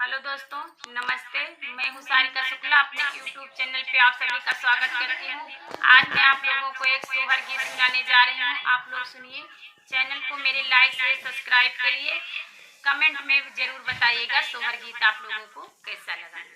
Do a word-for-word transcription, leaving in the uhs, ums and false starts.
हेलो दोस्तों, नमस्ते। मैं हूँ सारिका शुक्ला, अपने YouTube चैनल पे आप सभी का स्वागत करती हूँ। आज मैं आप लोगों को एक सोहर गीत सुनाने जा रही हूँ। आप लोग सुनिए, चैनल को मेरे लाइक से सब्सक्राइब करिए, कमेंट में जरूर बताइएगा सोहर गीत आप लोगों को कैसा लगा।